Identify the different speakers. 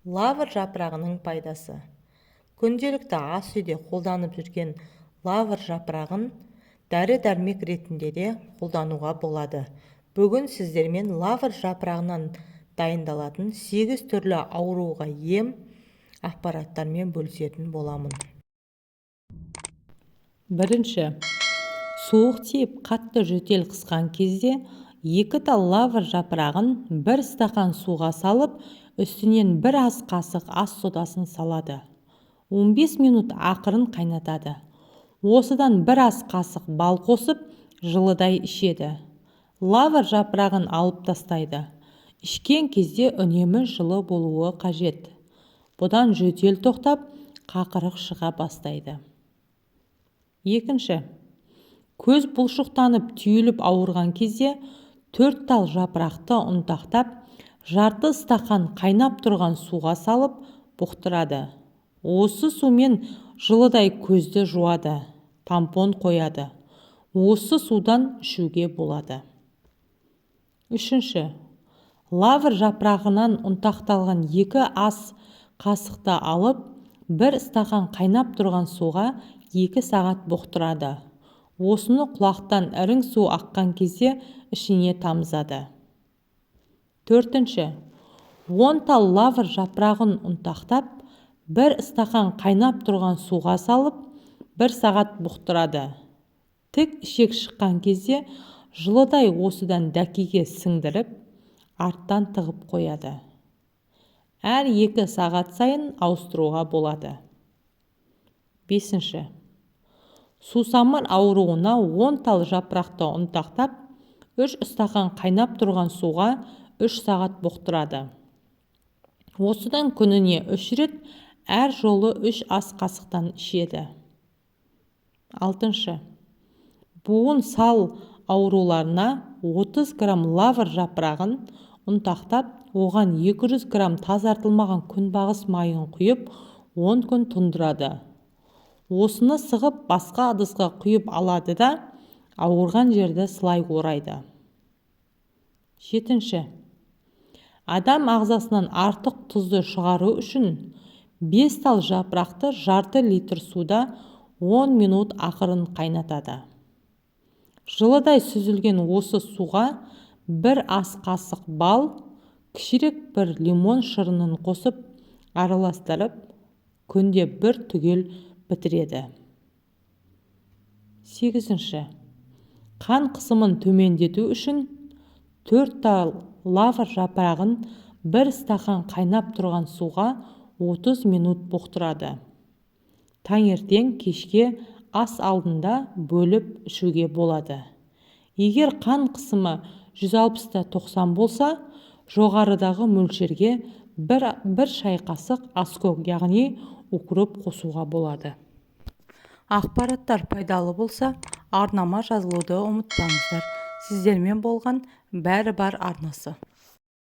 Speaker 1: Лавр жапырағының пайдасы. Күнделікті ас үйде қолданып жүрген лавр жапырағын дәрі-дәрмек ретінде де қолдануға болады. Бүгін сіздермен лавр жапырағынан дайындалатын 8 түрлі ауруға ем ақпараттармен бөлісетін боламын. Бірінші, суық тиіп, қатты жөтел қысқан кезде 2 тал лавр жапырағын бір стақан суға салып, үстінен бір ас қасық ас содасын салады. 15 минут ақырын қайнатады. Осыдан бір ас қасық бал қосып, жылыдай ішеді. Лавр жапырағын алып тастайды. Ішкен кезде үнемі жылы болуы қажет. Бұдан жөтел тоқтап, қақырық шыға бастайды. Екінші, көз бұлшықтанып, түйіліп ауырған кезде 4 тал жапырақты ұнтақтап, жарты стақан қайнап тұрған суға салып, бұқтырады. Осы сумен жылыдай көзді жуады, тампон қояды. Осы судан ішуге болады. Үшінші, лавр жапырағынан ұнтақталған 2 ас қасықты алып, бір стақан қайнап тұрған суға 2 сағат бұқтырады. Осыны құлақтан ірің су аққан кезде ішіне тамызады. Төртінші, 10 тал лавр жапырағын ұнтақтап, бір стақан қайнап тұрған суға салып, 1 сағат бұқтырады. Тік ішек шыққан кезде жылыдай осыдан дәкеге сіңдіріп, арттан тығып қояды. Әр 2 сағат сайын ауыстыруға болады. Бесінші, сусамыр ауруына 10 тал жапырақты ұнтақтап, 3 стақан қайнап тұрған суға 3 сағат бұқтырады. Осыдан күніне 3 рет, әр жолы 3 ас қасықтан ішеді. Алтыншы, буын сал ауруларына 30 грамм лавр жапырағын ұнтақтап, оған 200 грамм тазартылмаған күнбағыс майын құйып, 10 күн тұндырады. Осыны сығып, басқа ыдысқа құйып алады да, ауырған жерді сылай орайды. Жетінші, адам ағзасынан артық тұзды шығару үшін 5 тал жапырақты жарты литр суда 10 минут ақырын қайнатады. Жылыдай сүзілген осы суға бір ас қасық бал, кішірек бір лимон шырынын қосып, араластырып, күнде бір түгел бітіреді. Сегізінші, қан қысымын төмендету үшін 4 тал лавр жапырағын бір стақан қайнап тұрған суға 30 минут бұқтырады. Таңертең, кешке ас алдында бөліп ішуге болады. Егер қан қысымы 160-90 болса, жоғарыдағы мөлшерге бір шай қасық аскөк, яғни укроп қосуға болады. Ақпараттар пайдалы болса, арнама жазылуды ұмытпаңыздар. Сіздермен болған Бәрі бар арнасы.